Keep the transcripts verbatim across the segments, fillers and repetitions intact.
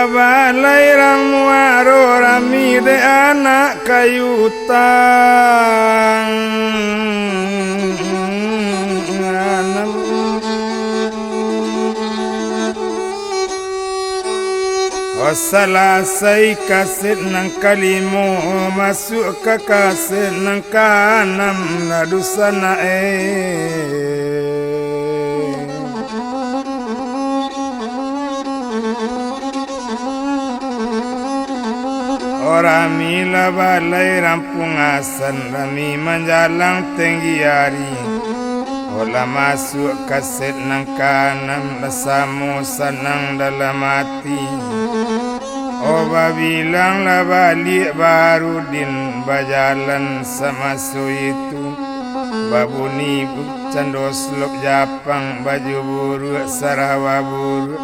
Balai rang muaro rami dek anak kayu tanam. Oh, salasai kaset nan kalimo, masuak ka kaset nan kaanam, lah dunsanak e. Oh, rami lah balai rampuang asan, rami manjalang tenggi ari. Oh, lah masuak kaset nan kaanam, lah samo sanang dalam ati. Oh, babilang lah baliak Baharudin, bajalan samaso itu, babunyi bu-, cando slop Japang, baju buruak, sarawa buruak.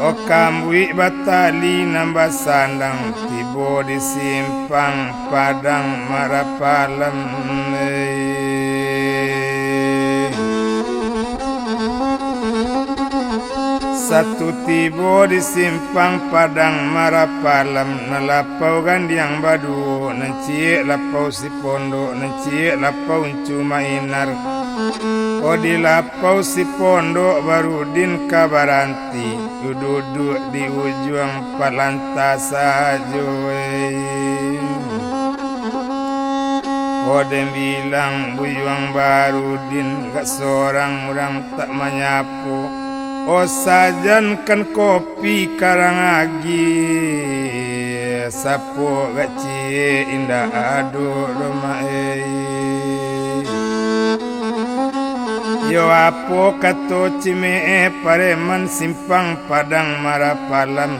Oh, kambuik batali nan basandang, tibo di simpang Padang Marapalam. Satu tibo di simpang Padang Marapalam, nan lapau gandiang baduo, nan ciek lapau si pondok, nan ciek lapau Uncu Mainar. Oh, di lapau si pondok Baharudin ka baranti, duduak di ujuang palanta sajo, eh. Oh, den bilang buyuang Baharudin, gak sorang urang tak manyapo. Oh, sajan kan kopi karang agiah, sapo gak ciek indak ado doh, mak ei. Yo, apo kato cimeeh pareman simpang Padang Marapalam?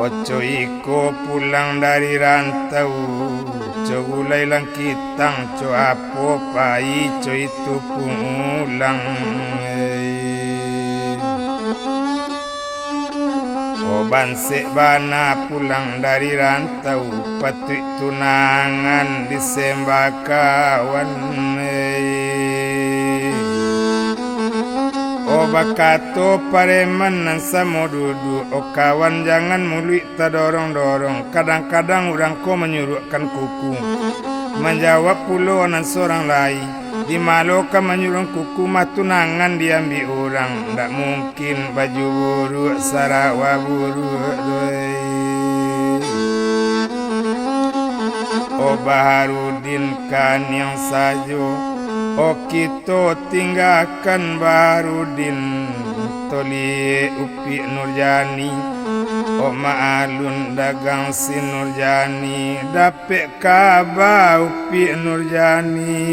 Oco iko pulang dari rantau, co gulai langkitang, co apo pai, co itu pulang. O, bansek bana pulang dari rantau, patuik tunangan disembah kawan. O, bakato pareman nan samo duduak, o kawan, jangan muluik tadorong-dorong, kadang-kadang urang ko manyuruakkan kuku. Manjawab pulo nan sorang lai, di ma lo ka manyuruang kuku mah tunangan diambiak urang, ndak mungkin baju buruak, sarawa buruak doh. O Baharudin, kaniang sajo, o kito tinggakan Baharudin, toliek Upiak Nurjani, o maalun dagang si Nurjani, dapek kaba Upiak Nurjani.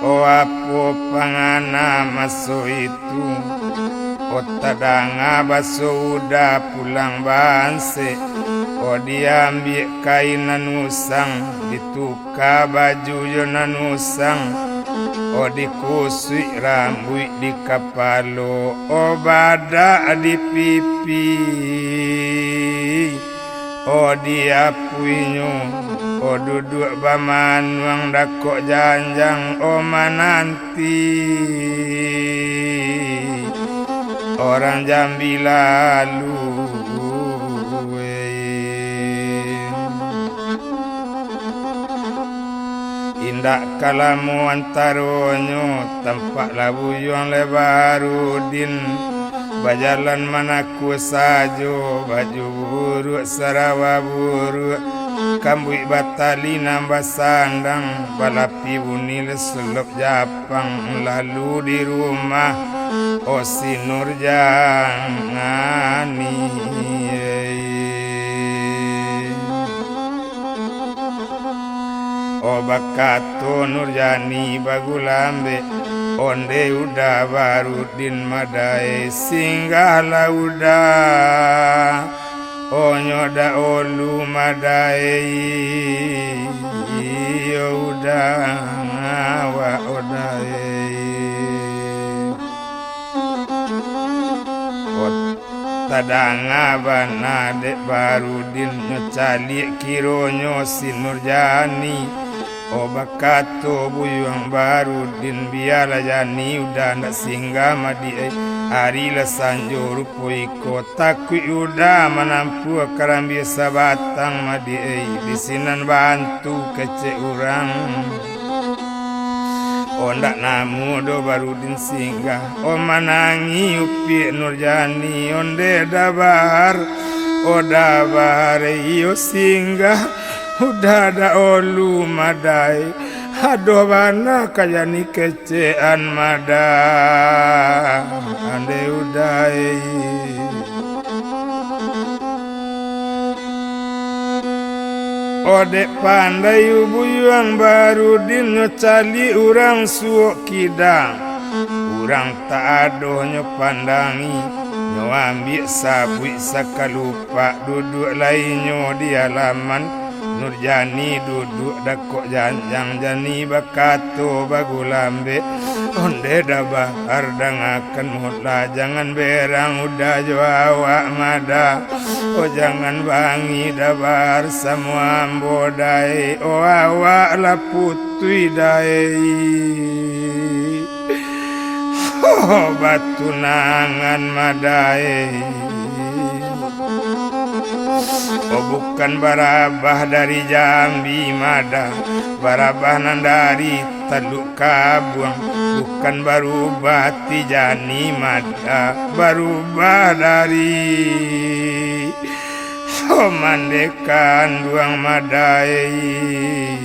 O apo pangana maso itu, o tadanga baso uda pulang bansek, o diambiak kain nan usang, ditu- ka baju jo nan usang, o dikusuik rambuik di kapalo, o badak di pipi, o diapuinyo, o duduak bamanuang dakok janjang, o mananti urang Jambi lalu. Indak ka lamo antaronyo, tampak lah buyuang lai Baharudin, bajalan manakua sajo, baju buruak, sarawa buruak, kambuik batali nan basandang, balapi bunyi lai selop Japang, lalu di rumah, o si Nurjani. O bakato Nurjani bagulambek, onde uda Baharudin madai, singgahlah uda, onyo dak olu madai, iyo uda awak odai. Ot-, tadanga bana dek Baharudin, nyo caliak kironyo si Nurjani. Oh, bakato Buyuang Barudin, bialah Jani Uda ndak singgah, Madiak ai. Ari lah sanjo rupo iko, takuik Uda manampuah karambia sabatang, Madiak ai. Di sinan bantu kecek urang. Oh, ndak namuah doh Barudin singgah. Oh, manangih upiak Nurjani, ondeh Dabahar. Oh, Dabahar, iyo singgah. Uda dahulu Mada ai. Adoh bana ka Jani kecekan Mada. Ondeh Uda ai. Odeh pandai Buyuang Barudin, nyo caliak urang suok kida. Urang tak adoh nyo pandangi, nyo ambiak sabuik sakalupak, duduak lai nyo di alaman. Nurjani duduak dakok janjang, Jani bakato bagulambek, ondeh Dabahar, dangakan molah, jangan berang Uda jo awak Mada. Oh, jangan bangih Dabahar samo ambo dai, oh, awak lah putuih dai. Oh, batunangan Mada ai. Oh, bukan barabah dari Jambi Mada, barabah nan dari Taluk Kabuang. Bukan barubah ati Jani Mada, barubah dari Oh, mandeh kanduang Mada ai.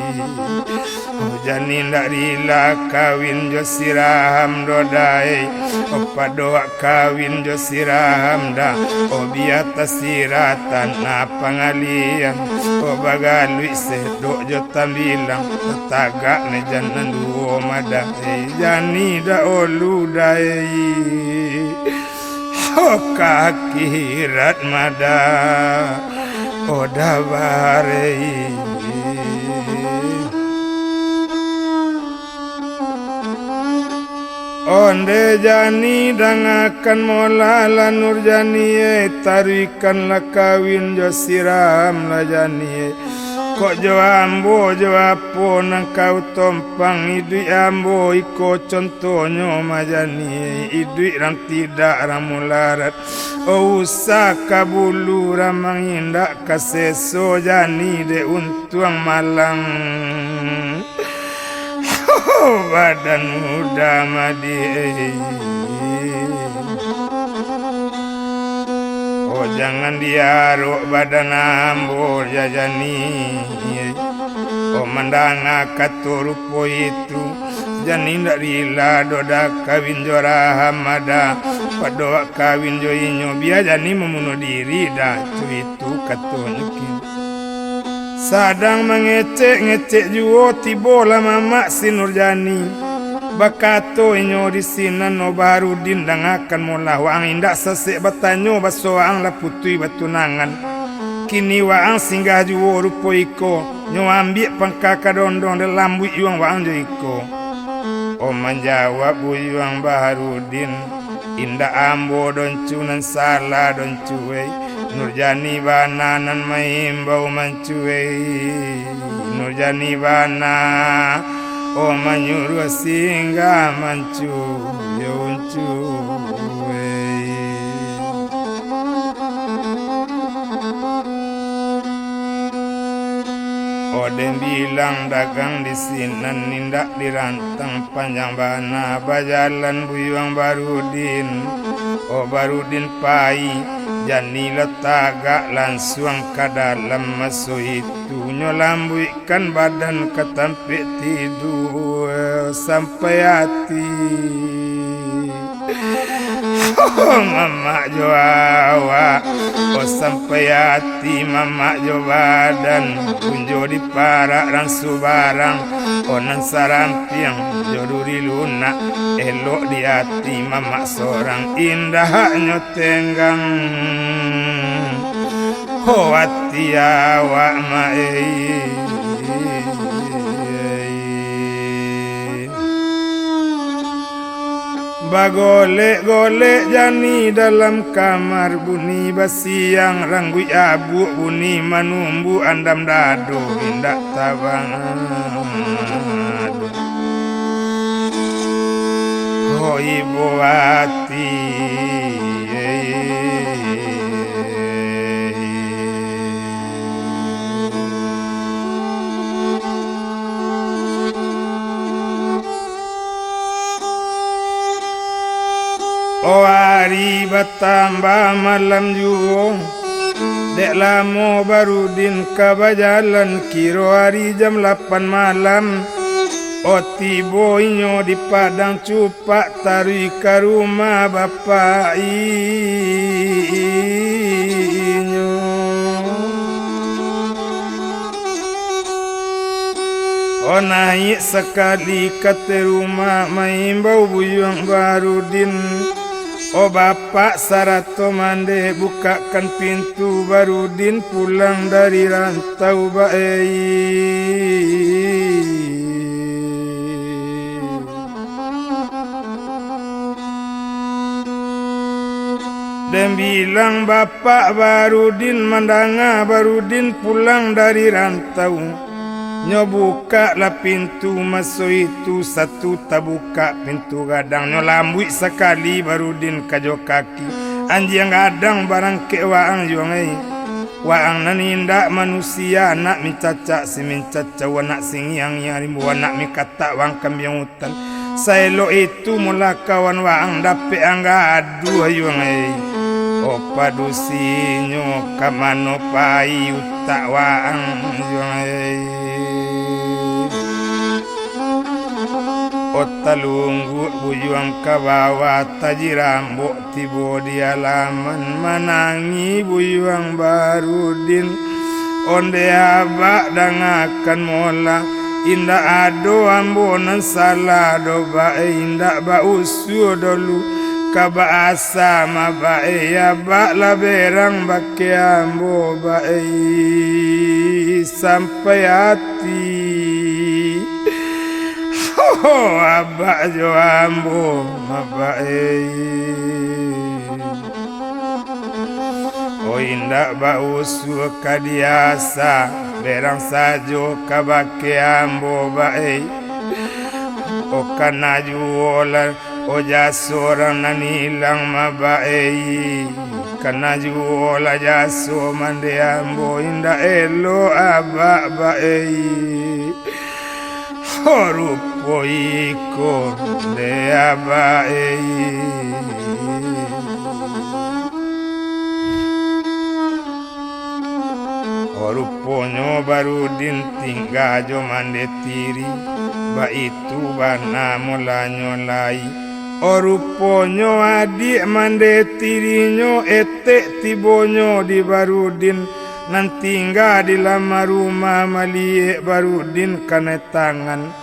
Oh, Jani ndak rila kawin jo si Raham doh dai. Oh, pado wak kawin jo si Raham dah. Oh, bia tasirah tanah pangalian. Oh, bagaluik sedok jo tambilang. Tagak ne jan nan duo Mada ai. Jani dahulu dai. Oh, ka akhirat Mada, oh, Dabahar ai. Ondeh Jani, dangakan molah lah Nurjani ai, taruihkanlah kawin jo si Raham lah Jani ai. Kok jo ambo, jo apo nan ka utompang iduik ambo iko con- Tonyo Mada Jani, iduik rang tidak rang mularat. Oh, usah ka bulu rang mangindak ka seso Jani dek untuang malang. Oh, badan udah madi. Oh, jangan diarok badan ambo, Jani. Oh, mandanga kato rupo itu, Jani ndak rila doh dah kawin jo Raham Mada. Pado wak kawin jo inyo, bia Jani mamunuah diri dah, tu itu katonyo kini. Sadang mangecek-ngecek juo, tibolah mamak si Nurjani. Bakato inyo di sinan, "Oh Baharudin, dangakan molah, waang indak sasek batanyo, baso waang lah putuih batunangan. Kini waang singgah juo rupo iko, nyo ambiak pangka ka dondong, dek lambuik yuang waang jo iko." Oh, manjawab buyuang Baharudin, "Indak ambo doncu nan salah doncu, wei. Nurjani bana nan maimbau mancu, wei. Nurjani bana, oh, manyuruah singgah mancu, yo uncu, wei." Odeh bilang dagang di sinan indak dirantang, panjang bana bajalan buyuang Baharudin. Oh, Baharudin pai, Jani lah tagak lansuang ka dalam, maso itu nyo lambuikkan badan ka tampek tidua sampai ati. Oh, mamak jo awak, oh, sampai ati mamak jo badan, punjo diparak rang subarang, oh, nan sarampiang jo duri lunak, elok di ati mamak sorang, indak nyo tenggang, oh, ati awak, mak, ei. Bagolek-golek jani dalam kamar, bunyi basiang rangguik abuak, bunyi manumbuak andam dado, indak tabang ado. Hoi bo ati. O ari batambah malam juo, dek lamo Barudin ka bajalan, kiro ari jam lapan malam. O tibo inyo di Padang Cupak, taruih ka rumah bapak inyo. O naiak sakali ka ateh rumah, maimbau Buyuang Barudin, "O bapak sarato mandeh, bukakan pintu, Barudin pulang dari rantau, Bae." Den bilang bapak Barudin, mandanga Barudin pulang dari rantau, nyo bukaklah pintu. Maso itu satu tabukak pintu gadang, nyo lambuik sakali Barudin kajo kaki. Anjiang gadang barangkek waang, Yuang ai. Waang nan indak manusia, anak mincacak si mincacau, anak singiang-ngiang rimbo, anak mikatak waang kambiang utan. Saelok itu molah kawan waang dapek angga aduah, Yuang ai. O padusinyo, ka mano pai utak waang, Yuang ai. O talungguak Buyuang ka bawah, tajirambok tibo di alaman, manangih Buyuang Barudin. Ondeh abak dangakan molah, indak ado ambo nan salah doh, Bae, indak bausua dolu ka baasa mah, Bae, abak lah berang bakeh ambo, Bae, sampai ati. Ho, abak jo ambo mah, Bae. O indak bausua ka diasa, berang sajo ka bakeh ambo, Bae. O kana juolah, o jaso urang nan ilang mah, Bae. Kana juolah jaso mandeh ambo, indak elok abak, Bae. Ho, rupo iko dek abak, ei. Ho, ruponyo Barudin tingga jo mandeh tiri, baitu bana mulanyo lai. O, ruponyo adiak mandeh tirinyo etek tibonyo di Barudin, nan tingga di lama rumah maliek Barudin kanai tangan.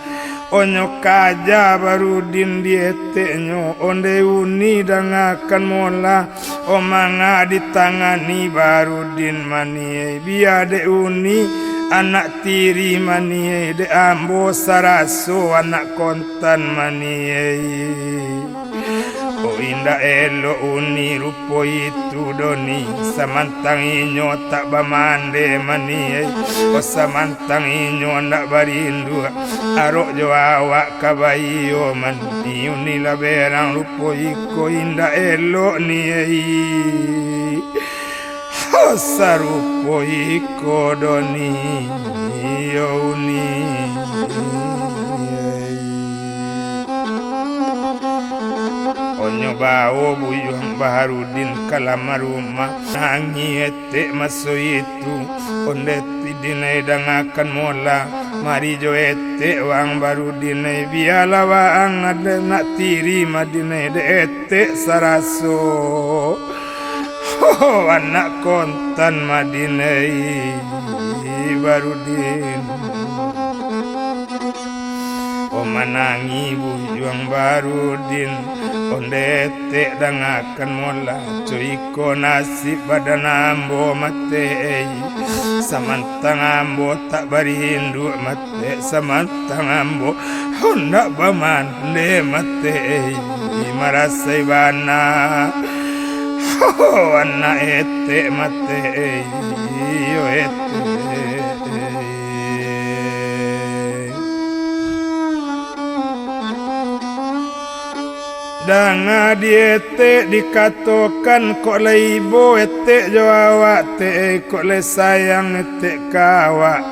O, nyo kaja Barudin di eteknyo, ondeh uni dangakan molah, o manga ditangani Barudin maniai, bia dek uni anak tiri maniai, dek ambo saraso anak kon- tan maniai. O, indak elok uni rupo itu doh ni, samantang inyo tak bamandeh maniai. O, samantang inyo ndak barinduak, arok jo awak ka baiyo mani, uni lah berang rupo iko indak elok ni, ei. Ho, sarupo iko doh ni, iyo uni. Onyo bawo Buyuang Baharudin ka lama rumah, nangih etek maso itu. Ondeh tidinai dangakan molah, mari jo etek waang Barudinai, bialah waang ado nak tiri madinai dek etek saraso. Ho, anak kontan madinai Barudin. O, manangih Buyuang Barudin, ondeh etek dangakan molah, co iko nasib badan ambo matek, ei. Samantang ambo tak barinduak matek, samantang ambo handak bamandeh matek, ei. marasai bana. Ho, anak etek mate, iyo etek. Danga di etek dikatokan, kok lai ibo etek jo awak, tek, kok lai sayang etek ka awak.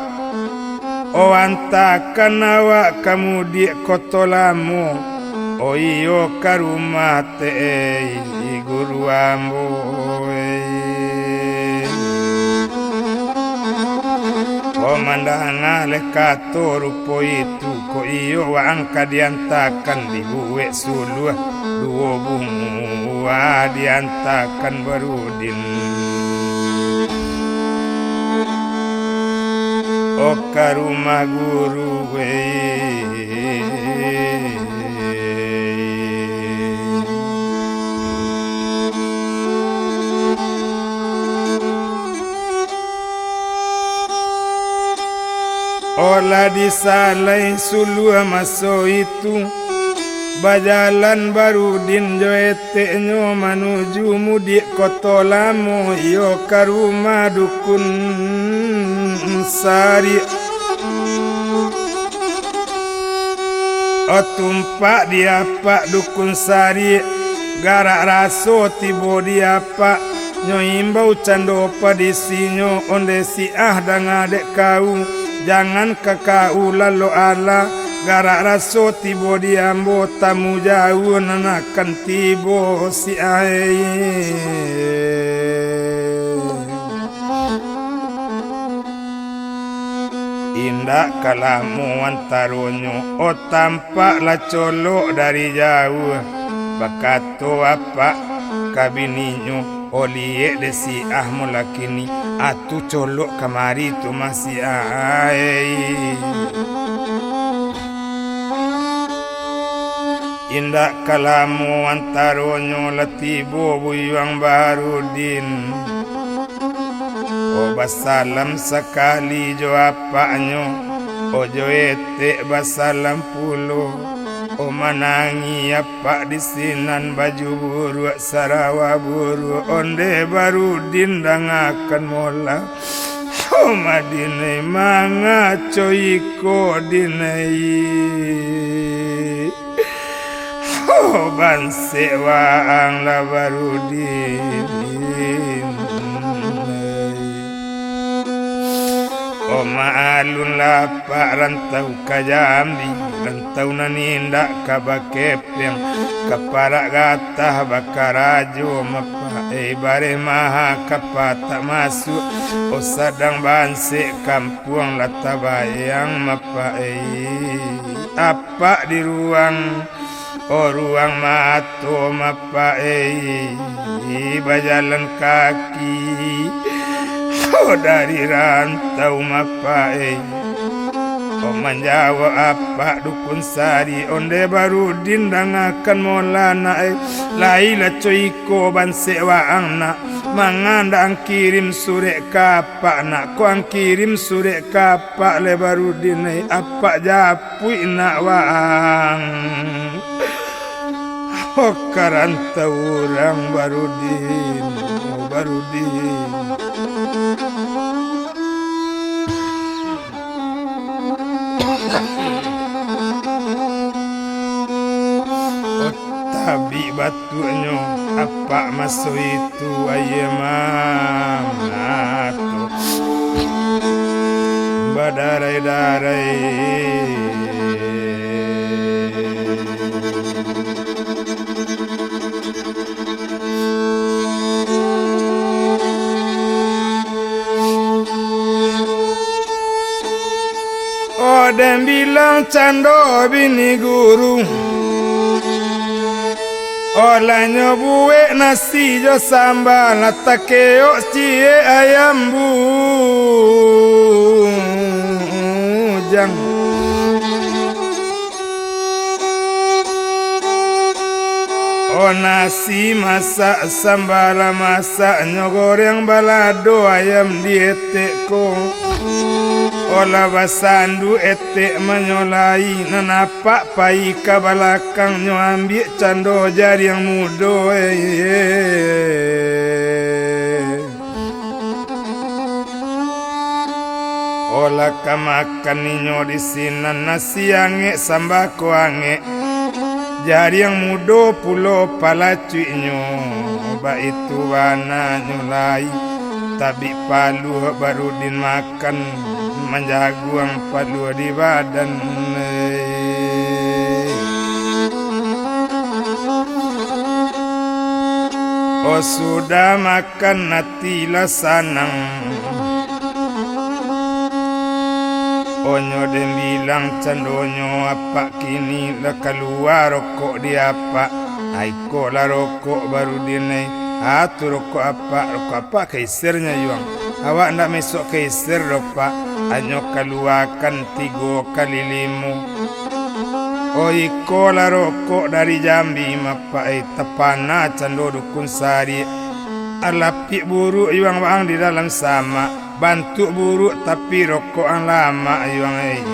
O, antakan awak ka mudiak Koto Lamo, o iyo ka rumah tek, guru ambo, eh. O, mandanga lai kato rupo itu, kok iyo waang ka diantakan dibuek suluah duo bunguah diantakan Barudin. O, ka rumah guru, weh. O, lah disalai suluah maso itu, bajalan Barudin jo eteknyo manuju mudiak Koto Lamo, iyo ka rumah dukun Sariak. O, tumpak di apak dukun Sariak, garak raso tibo di apak, nyo imbau cando padisinyo, onde Siah danga dek kau, jangan ka kau lalok alah, garak raso tibo di ambo, tamu jauah nan akan tibo Siah, eh. Indak ka lamo antaronyo, o, tampak lah colok dari jauah, bakato apak ka bininyo, o, liek dek Siah mah lah kini, atu colok kamari tu mah Siah, eh. Indak ka lamo antaronyo lah tibo buyuang Barudin. O, basalam sakali jo apaknyo, o, jo etek basalam pulo. O, manangih apak di sinan, baju buruak, sarawa buruak, onde Barudin dangakan mola. O, Madinai, mangaco iko dinai. O, bansek waang lah Barudin. O, maalun lah apak rantau ka Jambi, rantau nan indak ka bakepeng, ka parak gatah bakarajo, mapak, eh, bareh maha ka patak masuak. O, sadang bansek kampuang lah tabayang, mapak, eh, apak di ruang, o, ruang mato, mapak, eh, bajalan kaki, o, dari rantau, mapak, eh. O, manjawab apak dukun Sariak, onde Barudin dangakan mola nak, eh. Lai lah co iko bansek waang nak, manga ndak ang kirim surek ka apak nak, kok ang kirim surek ka apak lai Barudin, eh, apak japuik nak waang. O, ka rantau urang Barudin, o, Barudin. O, tabik batuaknyo apak maso itu, aia mamato badarai-darai. O, den bilang cando bini guru, o, lah nyo buek nasi jo samba, lah takeok ciek ayam bujang. O, nasi masak, samba lah masak, nyo goreng balado ayam di etek ko. Olah basanduak etek manyolai, nan apak payi ka balakang, nyo ambiak cando jariang mudo, eh, eh, eh. Olah ka makan inyo di sinan, nasi angek, sambako angek, jariang mudo pulo palacuiknyo, baitu bana nyo lai. Tabik paluah Barudin makan, manjaguang paluah di badan. Oh, sudah makan, ati lah sanang. Onyo den bilang candonyo, apak kini lah kalua rokok di apak. Ai, iko lah rokok Barudin ai. Ah, tu rokok apak, rokok apak ka isernyo, Yuang. Awak ndak mesok ka iser doh, Pak. Anyo kaluakan tigo kali limo. Oh, iko lah rokok dari Jambi, Mapak, eh, tapana cando dukun sariak. Alapiak buruak Yuang waang di dalam samak. Bantuak buruak tapi rokok ang lamak, Yuang, eh.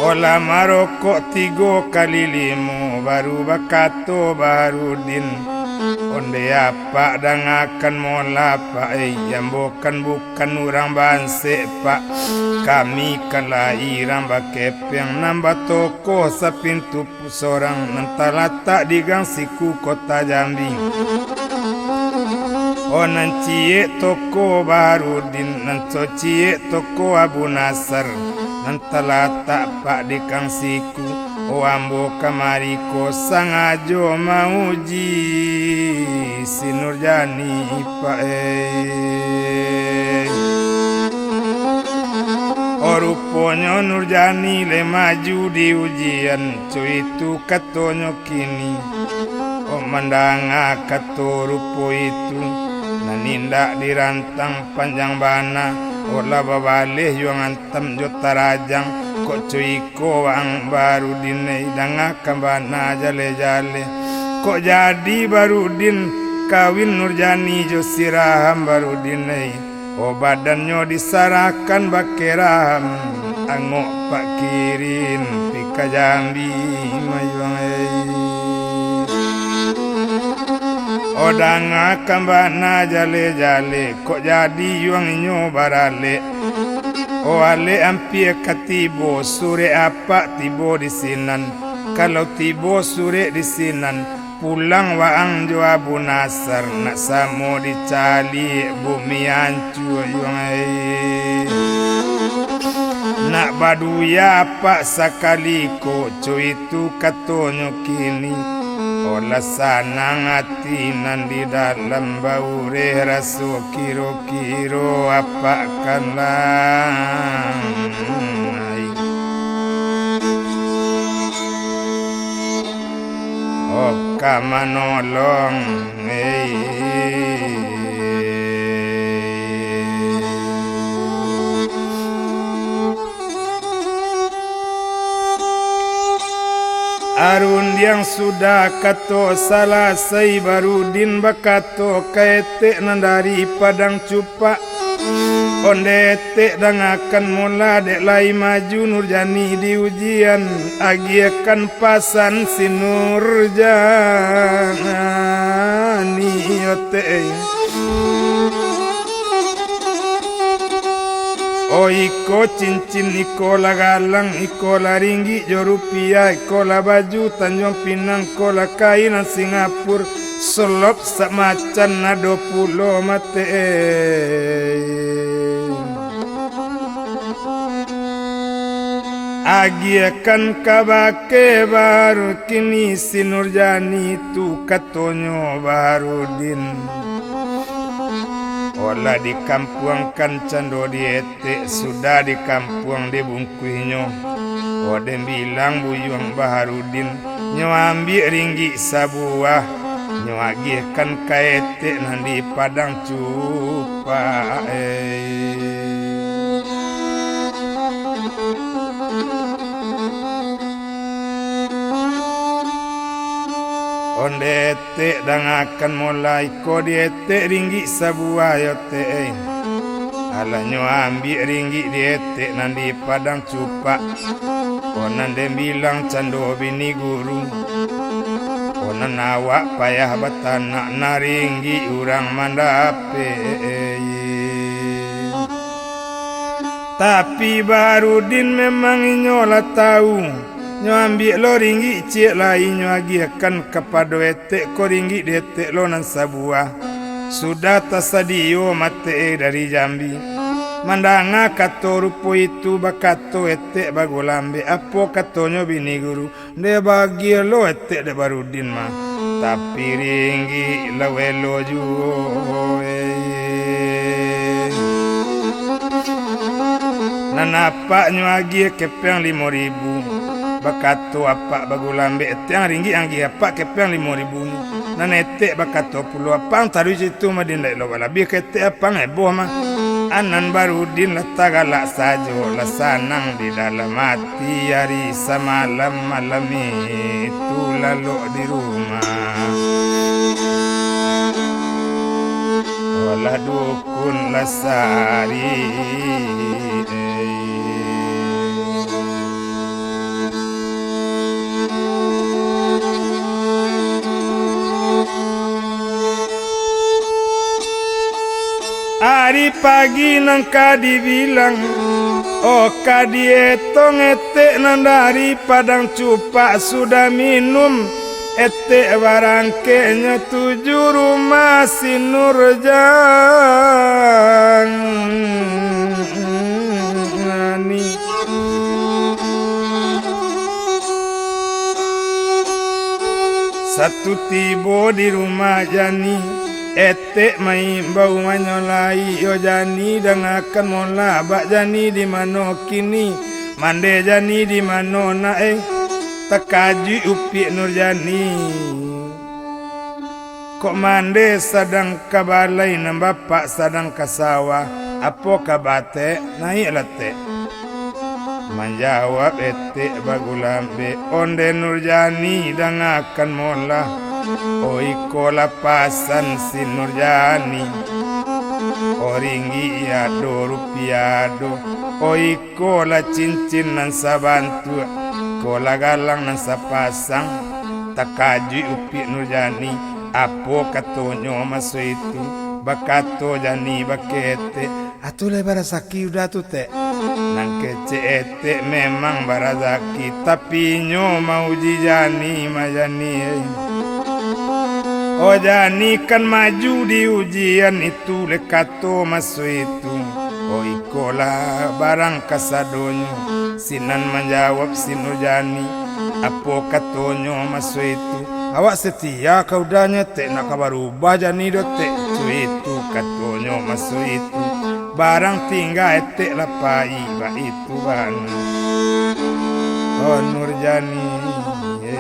Olah marokok tigo kali limo, baru bakato Baharudin, "Ondeh apak dangakan molah, Pak, eh, ambo kan bukan urang bansek, Pak. Kami kan lai urang bakepeng, nan batoko sapintu sorang, nan talatak di Gang Siku, Kota Jambi. Oh, nan ciek toko Baharudin, nan co-, ciek toko Abu Nasar, nan talatak, Pak, di Gang Siku. Oh, ambo kamari ko sangajo mauji si Nurjani, Pak, eh." Oh, ruponyo Nurjani lai maju di ujian, co itu katonyo kini. Oh, mandanga kato rupo itu, nan indak dirantang panjang bana, oh, lah babaleh Yuang antam jo tarajang. Kok co iko waang Baharudin, eh, dangakan bana jaleh-jaleh. Kok jadi Baharudin kawin Nurjani jo si Raham, Baharudin, eh. Oh, badannyo disarahkan bakeh Raham, angok Pak Kirin pi ka Jambi, Mayuang, eh. Oh, dangakan bana jaleh-jaleh, kok jadi Yuang inyo baralek. Oh, alek ampia ka tibo, surek apak tibo di sinan. Kalau tibo surek di sinan, pulang waang jo Abu Nasar, nak samo dicaliak bumi ancua, Yuang, eh. Nak baduya apak sakali ko, co itu katonyo kini. Olah sanang ati nan di dalam, baureh raso kiro-kiro apak kan lai. Oh, ka manolong, eh. Arundiang sudah kato salasai, Barudin bakato ka etek nan dari Padang Cupak, "Ondeh etek, dangakan molah, dek lai maju Nurjani di ujian, agiahkan pasan si Nurjani, yo tek, eh." Oh, iko cincin, iko lah galang, iko lah ringgik jo rupiah, iko lah baju Tanjuang Pinang, iko lah kain nan Singapura, solop samacan ado pulo mate. Agiahkan kabake Baharudin, kini si Nurjani tu, katonyo Baharudin. Olah dikampuangkan cando di etek, sudah dikampuang dibungkuihnyo. Oh, den bilang buyuang Baharudin, nyo ambiak ringgik sabuah, nyo agiahkan ka etek nan di Padang Cupak, eh. Onde etek dangakan molai ko di etek ringgik sabuah yo tek, eh. Alah nyo ambiak ringgik di etek nan di Padang Cupak. Ko nan den bilang cando bini guru. Ko nan awak payah batanak, nan ringgik urang mandapek, eh. Tapi Barudin memang inyo lah tahu. Nyo ambiak lo ringgik ciek lai, nyo agiahkan kapado etek ko ringgik di etek lo nan sabuah. Sudah tasadio matek dari Jambi. Mandanga kato rupo itu, bakato etek bagulambek, apo katonyo bini guru. Dek bagiah lo etek dek Barudin mah, tapi ringgik lah welo juo, eh. Nan apak nyo agiah kepeng limo ribu, bakato apak bagulambek, etek ang ringgik agiah apak kepeng limo ribu. Nan etek bakato pulo, apak ang taruih situ mah, Din, dek lo balabiah ka etek apak ang eboh mah. Anan Barudin lah tagalak sajo, lah sanang di dalam ati. Di ari samalam, malam itu lalok di rumah. Walah dukun lah sari. Ari pagi nan ka dibilang, oh, ka dietong etek nan dari Padang Cupak sudah minum, etek barangkeknyo tuju rumah si Nurjani. Satu tibo di rumah Jani, etek maimbau manyolai, "Yo Jani, dangakan molah, bak Jani di mano kini? Mande Jani di mano nak, eh?" Takajuik upiak Nurjani. Kok mande sadang ka balai, nan bapak sadang ka sawah. Apo kaba, Tek? Naiaklah, Tek. Manjawab etek bagulambek, "Onde Nurjani, dangakan molah. Oh, iko lah pasan si Nurjani. Oh, ringgik ado, rupiah ado. Oh, iko lah cincin nan sabantuak. Iko lah galang nan sapasang." Takajuik upiak Nurjani, apo katonyo maso itu? Bakato Jani bak etek, "Atu lai barazaki udah tu, Tek." Nan kecek etek memang barazaki, tapi inyo mauji Jani mah, Jani, eh. Oh, Jani kan maju di ujian itu, lekato maso itu. Oh, ikolah barang kasadonyo, sinan manjawab si Nurjani. Apo katonyo maso itu? "Awak setia ka udahnyo, Tek, nak ka barubah Jani doh, Tek." Cuitu katonyo maso itu. Barang tingga etek lah pai, baitu bana. Oh, Nurjani, eh.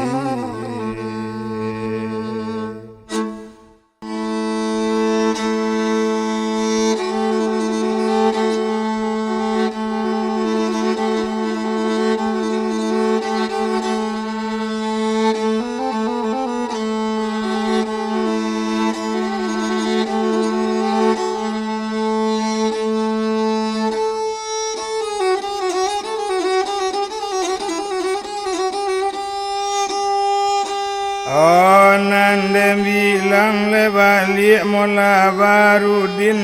Oh, nan den bilang le baliak molah Barudin,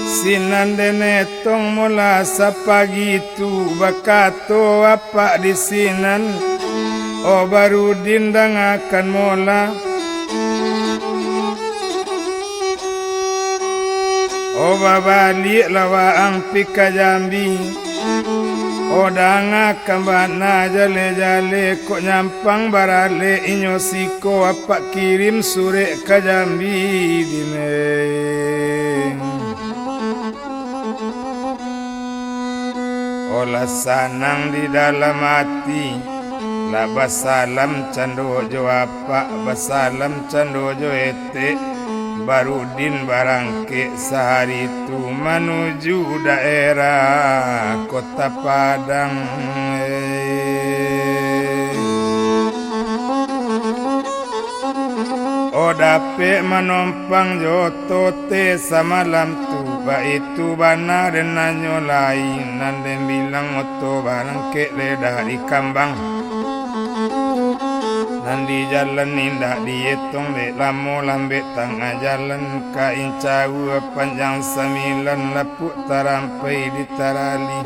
sinan den etong molah sapagi tu, bakato apak di sinan, "Oh, Barudin, dangakan molah. Oh, babaliaklah waang pi ka Jambi. Oh, dangakan bana jale-jale, kok nyampang baralek inyo siko, apak kirim surek ka Jambi, Dineng." Oh, lah sanang di dalam ati, lah basalam cando jo apak, basalam cando jo etek, Barudin barangkek sahari tu manuju daerah Kota Padang. Dapek manompang jo oto teh samalam tu, baitu bana den nanyo lai, nan den bilang oto barangkek ledah di kambang. Nan di jalan indak dietong, dek lamo lambek tangah jalan, ka incaua panjang sambilan, lapuak tarampai di tarali.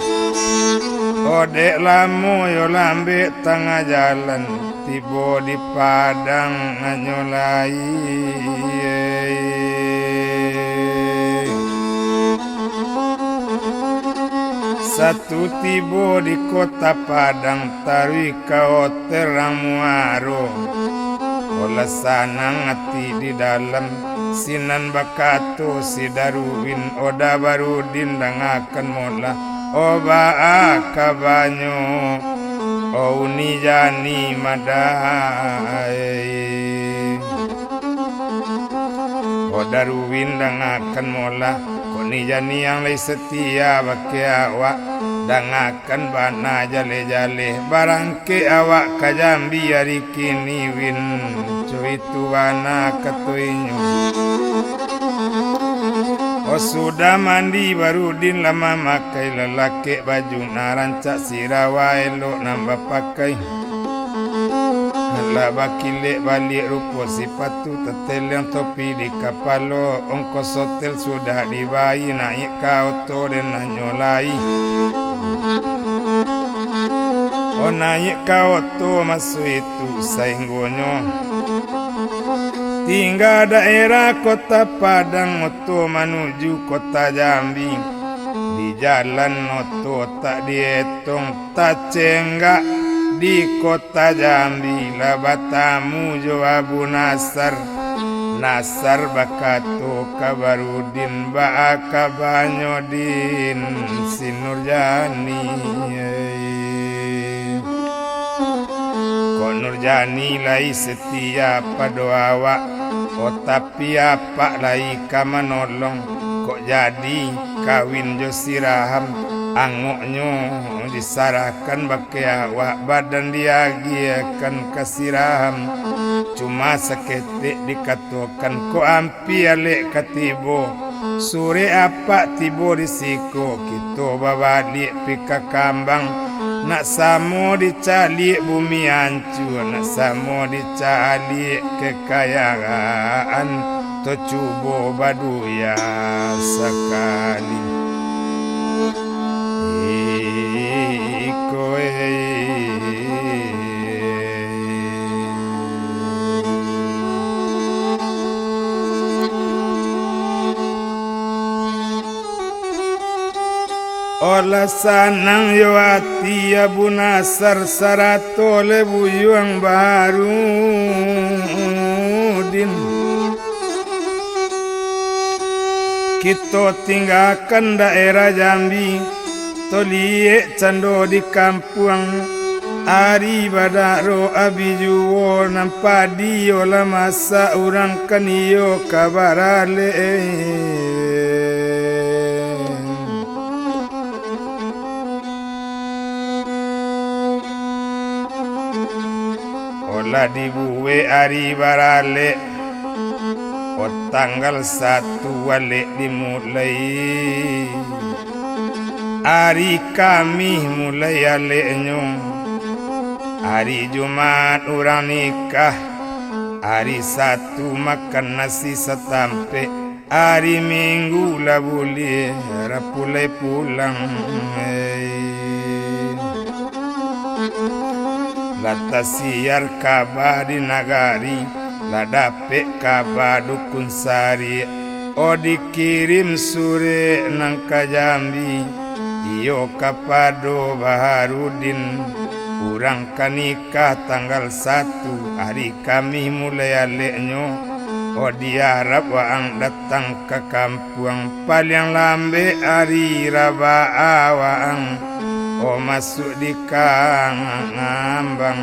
Odek lamo yo lambek tangah jalan, tibo di Padang anyo lai. Satu tibo di kota Padang, taruih ka hotel Rang Muaro. Olah sanang ati di dalam, sinan bakato si Darwin, "Oda Barudin, dangakan molah, o baa kabanyo, o Uni Jani madai." O Darwin, dangakan molah, kok Ni Jani yang lai setia bakeh awak, dangakan bana jaleh-jaleh, barangkek awak ka Jambi ari kini win, co itu bana kato inyo. O sudah mandi Barudin, lah mamakai, lah lakek baju nan rancak, sirawa elok nan bapakai. Lah bakilek baliak rupo sipatu, tateleang topi di kapalo, ongkos hotel sudah dibayia, naiak ka oto den nanyo lai. O naiak ka oto maso itu, sainggonyo tingga daerah Kota Padang, oto manuju Kota Jambi. Di jalan oto tak dietong, tacenggak di Kota Jambi, lah batamu jo Abu Nasar. Nasar bakato ka Barudin, "Baa kabanyo, Din, si Nurjani?" Kok Nurjani lai setia pado awak, o tapi apak lai ka manolong, kok jadi kawin jo si Raham, angoknyo disarahkan bakeh awak, badan diagiahkan ka si Raham. Cuma saketek dikatokan, kok ampia alek ka tibo. Surek apak tibo di siko, kito babaliak pi ka kambang. Nak samo dicaliak bumi ancua, nak samo dicaliak kekayaan, tacubo baduya sakali. Iko, eh. Olah sanang yo ati Abu Nasar sarato le Buyuang Baharudin. Kito tinggakan daerah Jambi, toliek cando di kampuang. Ari badak ro abi juo, nan padi yo lah masak, urang kan iyo ka baralek. Olah dibuek ari baralek, o tanggal satu alek dimulai. Ari Kamih mulai aleknyo, ari Jumaat urang nikah, ari Satu makan nasi satampek, ari Minggu lah buliah rapulai pulang. Hei. Lah tasiar kaba di nagari, lah dapek kaba dukun sariak. O dikirim surek nan ka Jambi, iyo kapado Baharudin, urang ka nikah tanggal satu, ari Kamih mulai aleknyo. O diarap waang datang ka kampuang, paliang lambek ari Rabaa waang, o masuak di kambang.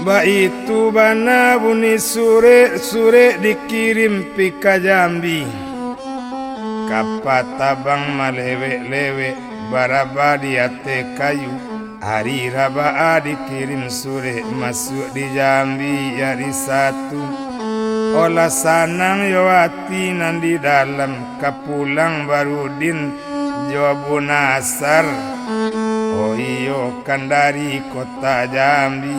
Baitu bana bunyi surek, surek dikirim pi ka Jambi. Kapa tabang malewek-lewek, baraba di ateh kayu. Ari Rabaa dikirim surek masuak di Jambi ari Satu. Olah sanang yo ati nan di dalam, ka pulang Barudin jo Abu Nasar, oh iyo, kan dari kota Jambi.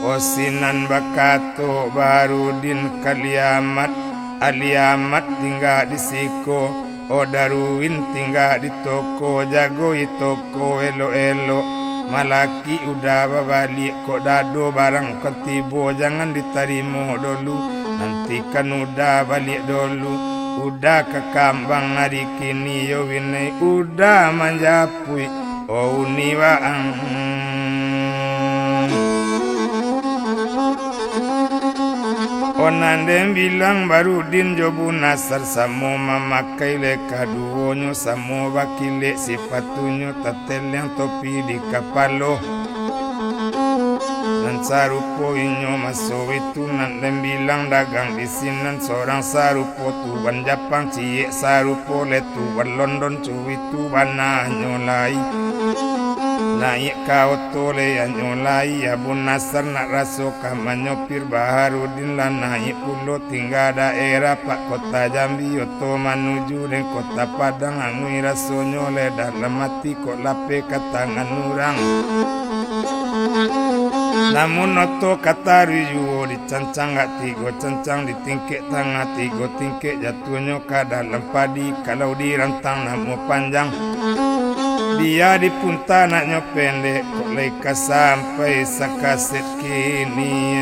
Oh, sinan bakato Baharudin ka Liamat, Aliamat tingga di siko, oh, Darwin tingga di toko, jagoi toko elok-elok. Malaki uda babaliak, kok dado barang kan tibo, jangan ditarimo dolu, nantikan uda baliak dolu. Uda ka kambang ari kini yo winai, uda manjapuik, oh, uni waang. Oh, nan den bilang Barudin jo Bunasar, samo mamakai lai kaduonyo, samo bakilek sipatunyo, tateliang topi di kapalo. Nan sarupo inyo maso itu, nan den bilang dagang di sinan, sorang sarupo tuan Japang, ciek sarupo lai tuan London, co itu bananyo lai. Naiak ka oto lai anyo lai, Abu Nasar nak raso ka manyopir, Baharudin lah naiak pulo, tingga daerah Pak Kota Jambi, oto manuju dek Kota Padang, angui rasonyo lai dalam ati, kok lapeh ka tangan urang. Namun oto ka taruih juo, dicancang agak tigo cancang, ditingkek tangah tigo tingkek, jatuahnyo ka dalam padi, kalau dirantang namuah panjang. Bia dipunta naknyo pendek, kok lai ka sampai sakaset kini.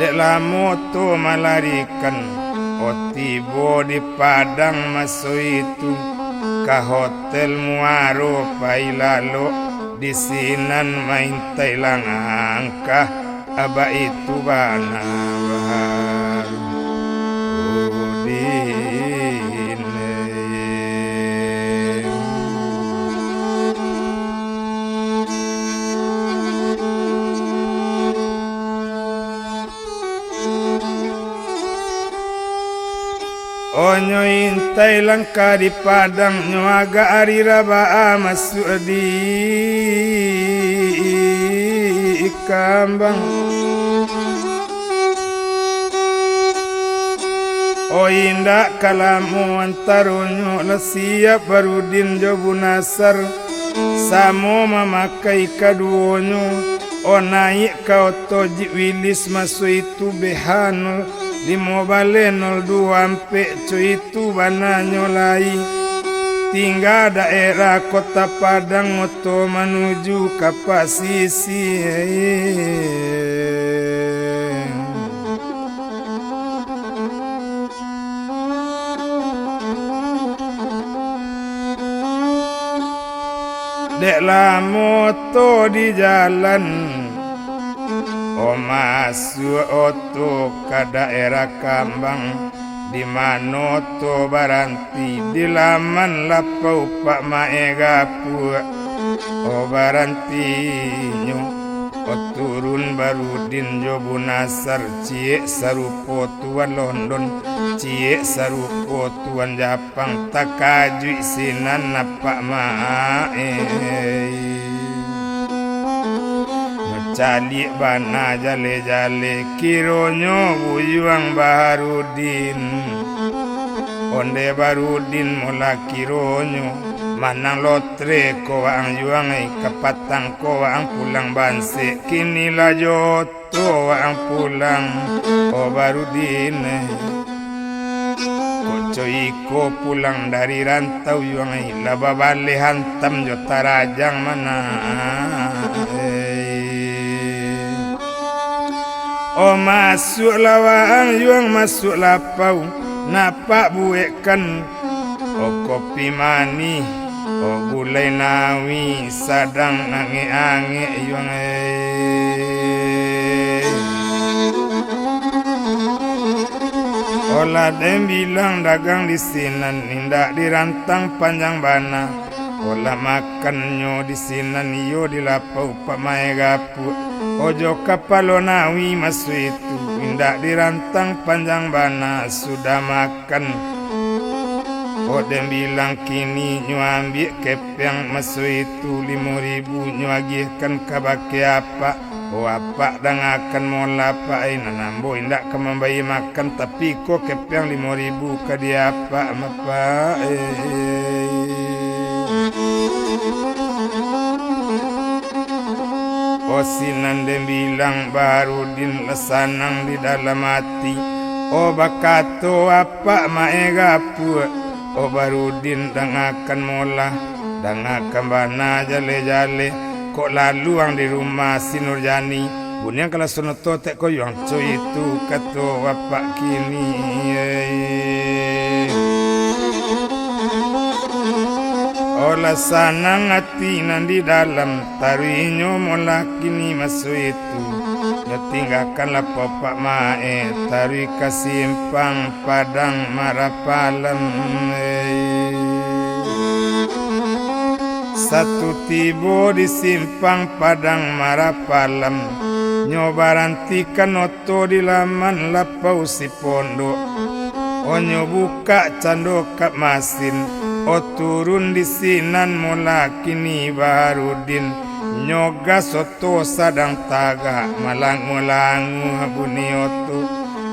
Dek lamo tu malarikan, oh, tibo di Padang maso itu, ka Hotel Muaro pai lalok, di sinan maintai langkah, abak itu bana baru. Udin. Onyo intai langkah di Padang, nyo agak ari Rabaa masuak di Kambang. Oh, indak ka lamo antaronyo, lah siap Barudin jo Bunasar, samo mamakai kaduonyo. Oh, naiak ka oto jip Wilis, maso itu B H nol limo baleh nol duo ampek, co itu bananyo lai. Tingga daerah Kota Padang, oto manuju ka pasisia. Dek lamo oto di jalan, oh, masuak oto ka daerah Kambang, di mano oto baranti, di laman lapau Pak Maek Gapuak. Oh, barantinyo, oh, turun Barudin jo Bunasar, ciek sarupo tuan London, ciek sarupo tuan Japang, takajuik sinan Pak Maek. Caliak bana jaleh-jaleh, kironyo buyuang Baharudin. Onde Barudin molah kironyo, manang lotre ko waang yuang ai, kapatang ko waang pulang bansek, kini lah jo oto waang pulang, oh, Barudin ai. Kok co iko pulang dari rantau yuang ai, lah babaleh hantam jo tarajang mana ai. Oh, masuaklah waang yuang masuak lapau, nak Pak buekkan, oh, kopi manih, oh, gulai nawi sadang angek-angek yuang ai. Oh, lah den bilang dagang di sinan, indak dirantang panjang bana. Olah makannyo di sinan iyo di lapau Pak Maega Puak. Ojo kapalo nawi maso itu, indak dirantang panjang bana sudah makan. Odem bilang kini nyo ambiak kepeang maso itu limo ribu nyo agihkan kabake apak. O apak, dangakan molah apak, eh, nan ambo indak ka mambayia makan, tapi ko kepeang limo ribu ka di apak, mapak, eh. O sinan den bilang Baharudin lah sanang di dalam ati. O bakato apak Maega Puak, o Baharudin, dangakan molah, dangakan bana jaleh-jaleh, kok laluang di rumah si Nurjani, bunian kalasono oto tek koyuang co itu, kato apak kini, eh. Olah sanang ati nan di dalam, taruihnyo molah kini maso itu. Nyo tinggakan lapau Pak Maek, taruih ka simpang Padang Marapalam, eh. Satu tibo di simpang Padang Marapalam, nyo barantikan oto di laman lapau si pondok. O nyo bukak cando kap masin, o turun di sinan molah kini Baharudin. Nyo gas oto sadang tagak, malanguah-languah bunyi oto.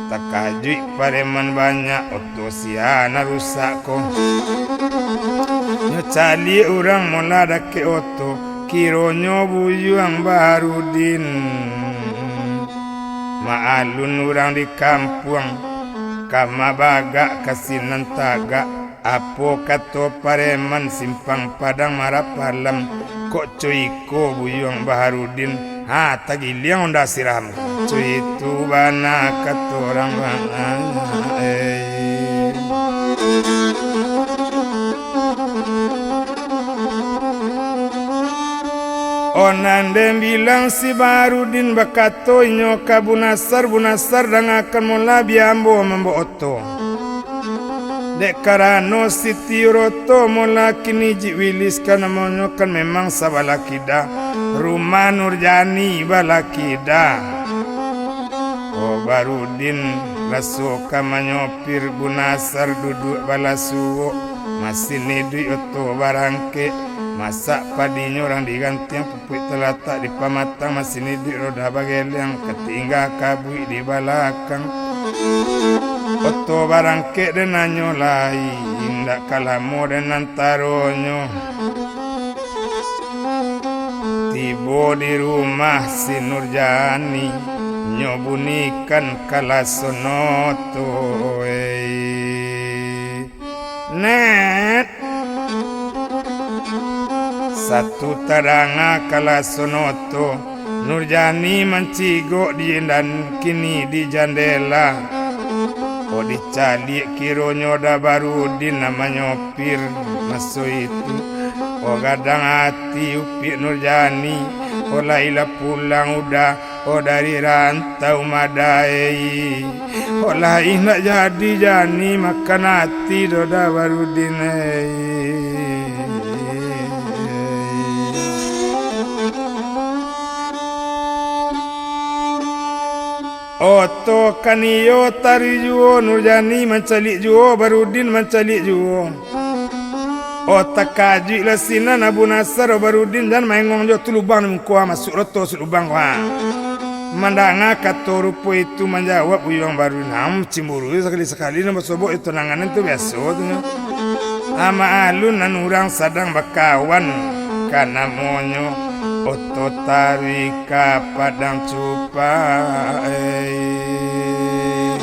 Takajuik pareman banyak, oto sia nan rusak ko. Nyo caliak urang molah dakek oto, kironyo buyuang Baharudin. Maalun urang di kampuang, ka ma bagak ka sinan tagak, apo kato pareman simpang Padang Marapalam, kok co iko buyuang Baharudin, ha, tagiliang onda sirah. Co itu bana kato urang bana, eh. O nan den bilang si Baharudin bakato inyo ka Bunasar, Bunasar, dangakan molah, bia ambo mambao oto. Dek karano si tiur oto molah kini jik wilis ka namonyo kan memang sabalah kida, rumah Nurjani balah kida. O Baharudin, raso ka manyopir, Bunasar duduak balah suok, masin iduik oto barangkek, masak padinyo urang digantiang, pupuik talatak di pamatang, masin iduik roda bageleang, katingga kabuik di balakang. Oto barangkek den nanyo lai, indak ka lamo den antaronyo. Tibo di rumah si Nurjani, nyo bunikan kalasono oto, eh. Net! Satu tadanga kalasono oto, Nurjani mancigok di dan kini di jandela. O dicaliak kironyo Baharudin nan manyopir maso itu. O gadang ati upiak Nurjani, o lai lah pulang uda, o dari rantau madai. O lai nak jadi jani makan ati doh Baharudin, eh. Oto kan iyo taruih juo, Nurjani mancaliak juo, Baharudin mancaliak juo. O takajuiklah sinan Abu Nasar, o Baharudin, jan maengong jo tu lubang di muko, ha, masuak oto masuak lubang ko, ha. Mandanga kato rupo itu manjawab buyuang Baharudin, ha, cimburu sakali-sakali nan basobok jo tunangan tu biaso tu nyo. Amak alun nan urang sadang bakawan, ka namonyo oto taruih ka Padang Cupak, eh.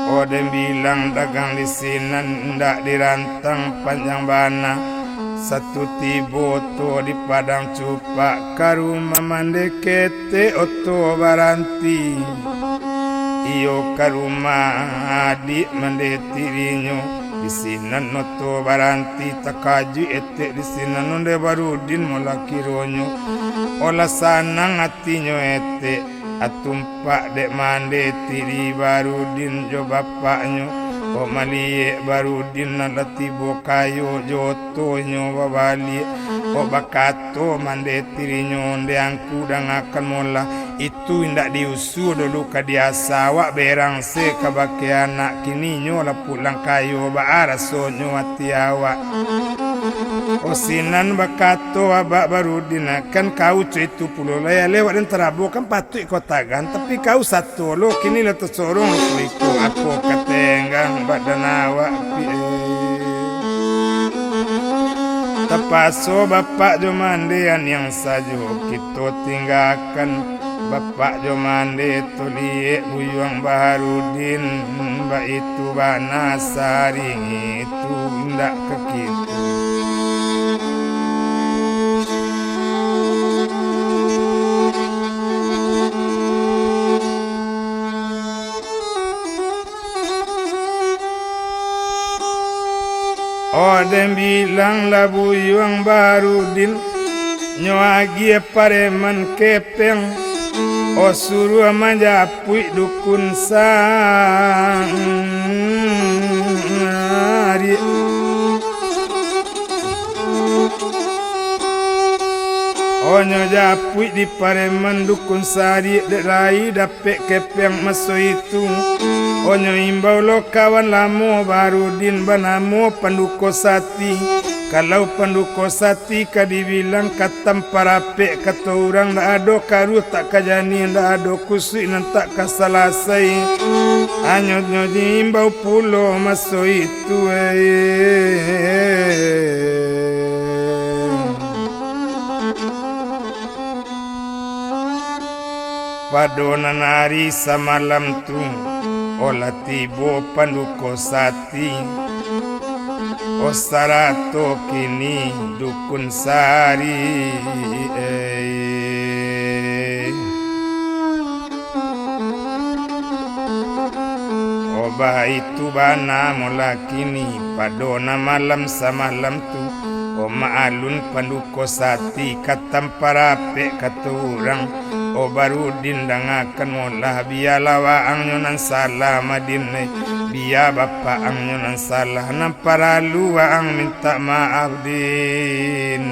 O den bilang dagang di sinan indak dirantang panjang bana. Satu tibo oto di Padang Cupak, ka rumah mande ketek oto baranti. Iyo ka rumah adiak mande tirinyo. Di sinan oto baranti, takajuik etek di sinan ondeh Baharudin molah kironyo. Olah sanang atinyo etek, atumpak dek mande tiri Baharudin jo bapaknyo. Kok maliek Barudin nan lah tibo kayo jo oto inyo babaliak, kok bakato mandeh tirinyo, "Ndeh angku, dangakan molah, itu indak diusua dulu ka diasa, awak berang se kabake anak, kini inyo lah pulang kayo, baa rasonyo ati awak?" "Oh, sinan bakato abak Barudin, kan kau co itu pulo lai, aleh awak den tarabo kan patuik ko tagan, tapi kau sato lo, kini lah tasorong lo iko, apo ka tenggang badan awak pi, eh. Tapaso bapak jo mandeh aniang sajo kito tinggakan. Bapak jo mandeh toliek buyuang Baharudin, baitu bana sari ngitu indak ka kitu." Oh, den bilang lah buyuang Barudin, nyo agiah pareman kepeng, oh, suruah manjapuik dukun sariak. Oh, nyo japuik di pareman dukun sariak, dek lai dapek kepeng maso itu. Oh, nyo imbau lo kawan lamo Barudin banamo Panduko Sati. Kalau Panduko Sati ka dibilang ka tamparapek, kato urang, ndak ado karuah tak ka janiah, ndak ado kusuik nan tak ka salasai. Hanyo nyo diimbau pulo maso itu, eh. Pado nan ari samalam tu, oh, lah tibo Panduko Sati, oh, sarato kini dukun sariak, eh. Oh, baitu bana molah kini, pado nan malam samalam tu, oh, maalun Panduko Sati ka tamparapek, kato urang. Oh, Barudin, dangakan molah, bialah waang nyo nan salah, Madin, eh. Bia bapak ang nyo nan salah, nan paralu waang mintak maaf, Din.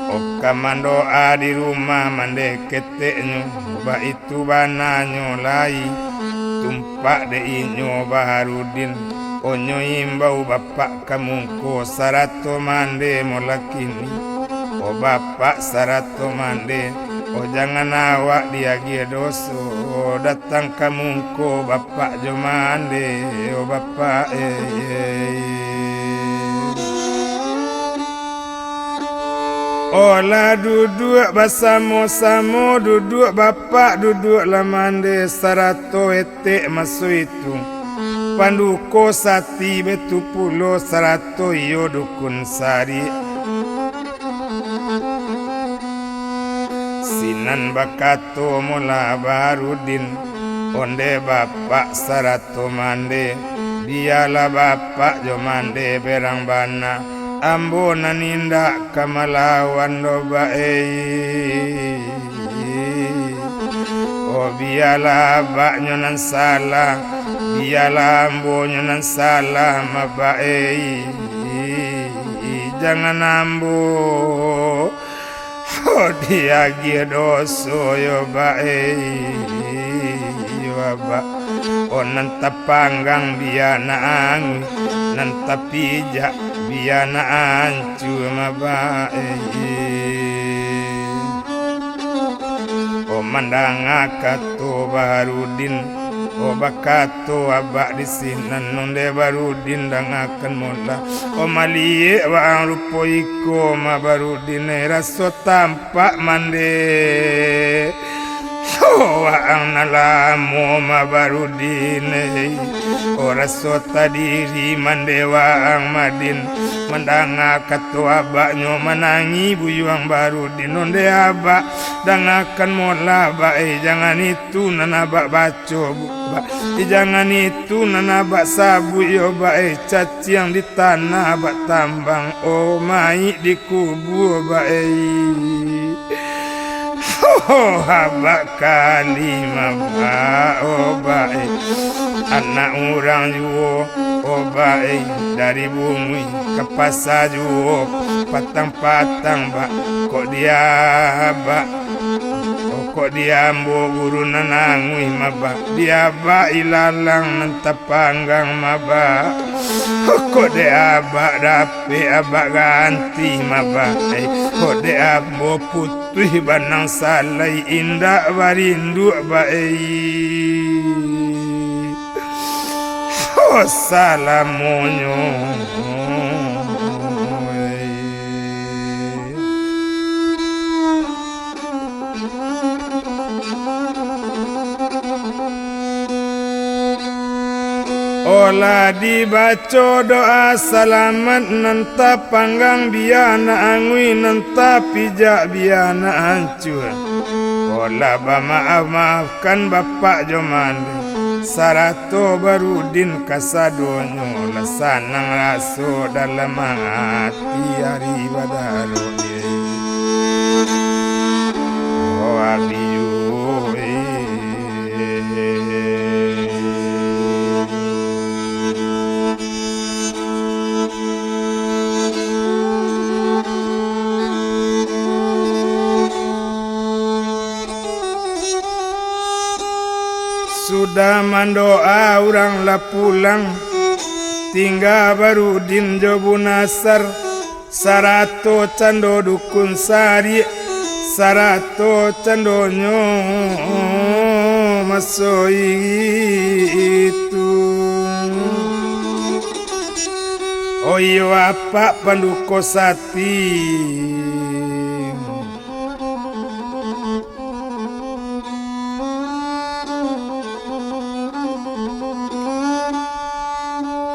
Oh, ka mandoa di rumah mandeh keteknyo, baitu bananyo lai. Tumpak dek inyo Baharudin, oh, nyo imbau bapak ka mungko sarato mandeh molah kini. Oh, bapak sarato mandeh, oh, jangan awak diagiah doso, datang ka mungko bapak jo mandeh, oh, bapak, eh, eh. Oh, lah duduak basamo-samo, duduak bapak, duduak lah mandeh sarato etek maso itu. Panduko Sati baitu pulo sarato iyo dukun sariak. Sinan bakato molah Baharudin, ondeh bapak sarato mandeh, bialah bapak jo mandeh berang bana, ambo nan indak ka malawan doh, Bak, ei. Oh, bialah abaknyo nan salah, bialah ambonyo nan salah, ma, Bak, ei. Jangan ambo, oh, diagiah doso yo, Bak, ei. Yo, Abak. Oh, nan tapanggang bia nak anguih, nan tapijak bia nak ancua, ma, Bak, ei. Oh, mandanga kato Baharudin, oh, bakato abak di sinan, ondeh Baharudin, dangakan molah. Oh, maliek waang rupo iko, ma, Baharudin, eh, raso tampak mandeh. Oh, waang nan lamo, ma, Baharudin, eh. Oh, raso tadiri mandeh waang, Madin. Mandanga kato abaknyo manangih buyuang Baharudin, ondeh abak. Dangakan molah, Bak, eh, jangan itu nan abak baco, Bu, Bak. Eh, jangan itu nan abak sabuik yo, Bak, eh, caciang di tanah abak tambang, oh, mayik dikubua, Bak, eh. Huh, Oh, abak kali maba, oh, bae. Anak urang juo, oh, bae. Dari Bunguih ka pasa juo, patang-patang, bak. Kok di abak, oh, kok di ambo guru nan anguih maba. Di abak ilalang nan tapanggang maba. Oh, kok dek abak dapek abak ganti maba. Eh, kok dek ambo putuih banang salai indak barinduak bae. Oh, salamonyo. Olah dibaco doa salamat nan tapanggang biya nak anguih nan tapijak biya nak ancua. Olah bamaaf-maafkan bapak jo mande, sarato Barudin kasadonyo lah sanang raso dalam ati ari badarok. Oh, Abi, eh. Sudah mandoa urang lah pulang, tingga Barudin jo Bunasar, sarato cando dukun sariak, sarato candonyo maso itu. Oh iyo, apak panduko sati.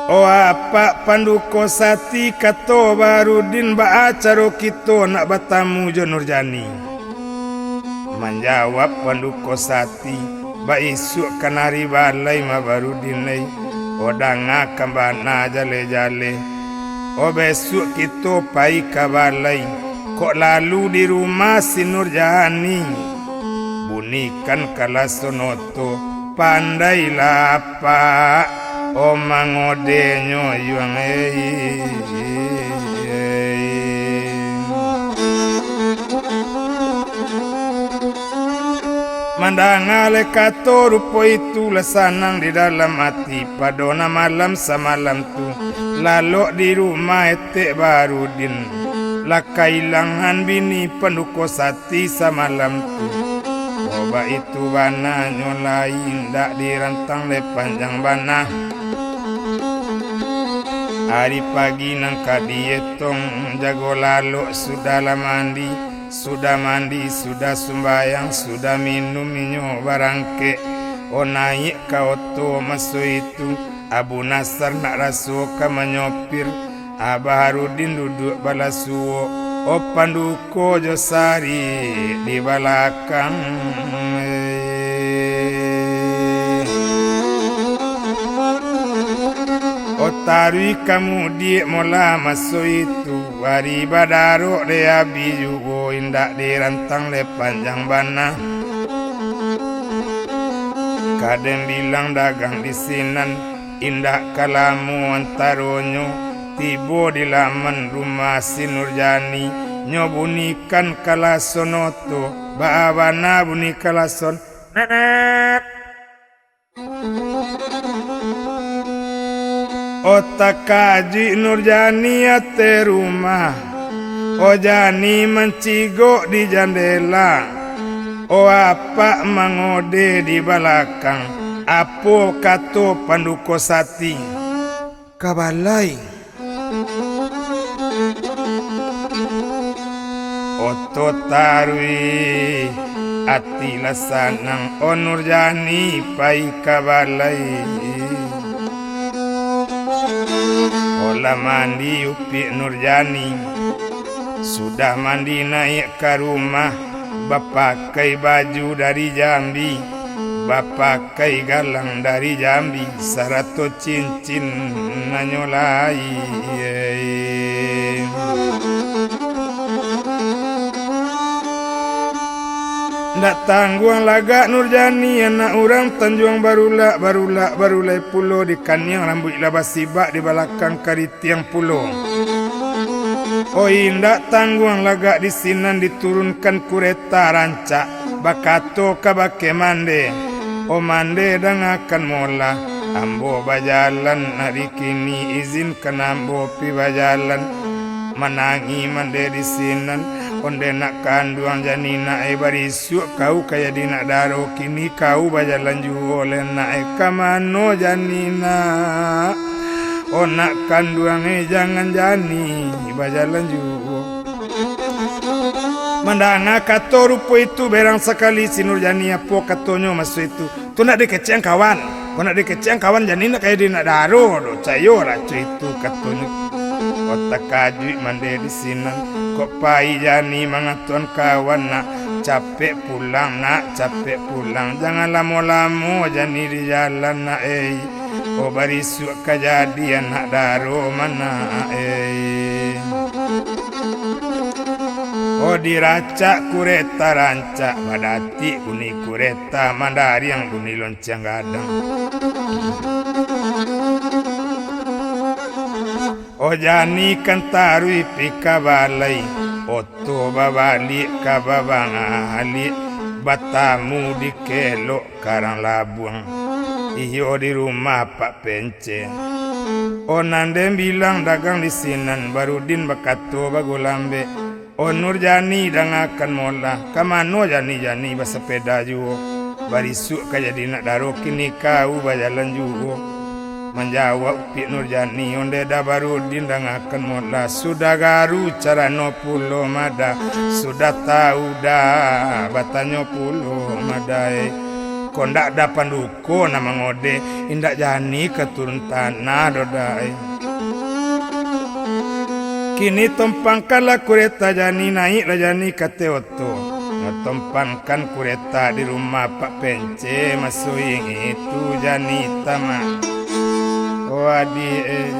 Oh, apak panduko sati, kato Barudin, baa caro kito nak batamu jo Nurjani? Manjawab panduko sati, baisuak kan ari balai mah Barudin ai. Oh, dangakan bana jaleh-jaleh. Oh, bisuak kito pai ka balai, kok lalu di rumah si Nurjani. Bunikan kalasono tu, pandailah apak, oh, mangodenyo yuang, eh. Mandanga lai kato rupo itu, lah sanang di dalam ati, pado nan malam samalam tu, lalok di rumah etek Barudin, lah kailangan bini panduko sati samalam tu. Oh, baitu bananyo lai, indak dirantang lai panjang bana. Ari pagi nan ka dietong jago lalok, sudah lah mandi, sudah mandi, sudah sumbayang, sudah minum inyo barangkek. Oh, naiak ka oto maso itu, Abu Nasar nak raso ka manyopir, Abah Harudin duduak balasuo, oh, panduko jo sari di balakang. Oh, taruih kamudiak molah maso itu, ari badarok dek Abi juo, indak dirantang dek panjang bana. Kadang bilang dagang di sinan, indak ka lamo antaronyo, tibo di laman rumah si Nurjani, nyo bunikan kalasono tu, baa bana bunyi kalason, nak, nak. Oh, takajuik Nurjani ateh rumah. Oh, Jani mancigok di jandela. Oh, apak mangode di balakang. Apo kato panduko sati? Ka balai. Oto taruih, ati lah sanang, oh Nurjani pai ka balai. Olah mandi upiak Nurjani, sudah mandi naiak ka rumah, bapakai baju dari Jambi, bapakai galang dari Jambi, sarato cincin nanyo lai. Ndak tangguang lagak Nurjani, anak urang Tanjuang Barulak, barulak, barulai pulo, di kaniang rambuik lah basibak, di balakang karitiang pulo. Oi, ndak tangguang lagak di sinan diturunkan kureta rancak, bakato kabake mande, "O mande, dangakan molah, ambo bajalan ari kini, izinkan ambo pi bajalan." Manangih mande di sinan, "Onde nak kanduang Jani nak e, barisuak kau ka jadi nak daro, kini kau bajalan juo lai nak e, ka mano Jani nak? O nak kanduang e, jangan Jani bajalan juo." Mandanga kato rupo itu, berang sakali si Nurjani, apo katonyo maso itu, "Tu nak dikecekan kawan, kok nak dikecekan kawan, Jani nak ka jadi nak daro do, cayo raco itu," katonyo. Kok takajuik mande di sinan, kok pai Jani mangatoan kawan nak, "Capek pulang nak, capek pulang, jangan lamo-lamo Jani di jalan nak ei. O barisuak ka jadi anak daro ma nak ei." O diracak kureta rancak, badatik bunyi kureta, mandariang bunyi lonceng gadang. O Jani kan taruih pi ka balai, oto babaliak ka babangaliak, batamu di kelok Karang Labuang, iyo di rumah Pak Pencen. O nan den bilang dagang di sinan, Barudin bakato bagulambek, "O Nurjani, dangakan molah, ka mano Jani, Jani basapeda juo? Barisuak ka jadi nak daro, kini kau bajalan juo." Manjawab Upik Nurjani, "Onde dah Barudin, dangakan molah, sudah garu carano pulo madah, sudah tau dah batanyo pulo madah, eh. Kok ndak dah panduko nan mangode, indak Jani ka turun tanah doh dah, eh." Kini tompangkanlah kureta Jani, naiklah Jani ka ateh oto. Nyo tompankan kureta di rumah Pak Pencen, maso ingitu Jani tamak. Oh adiak, eh.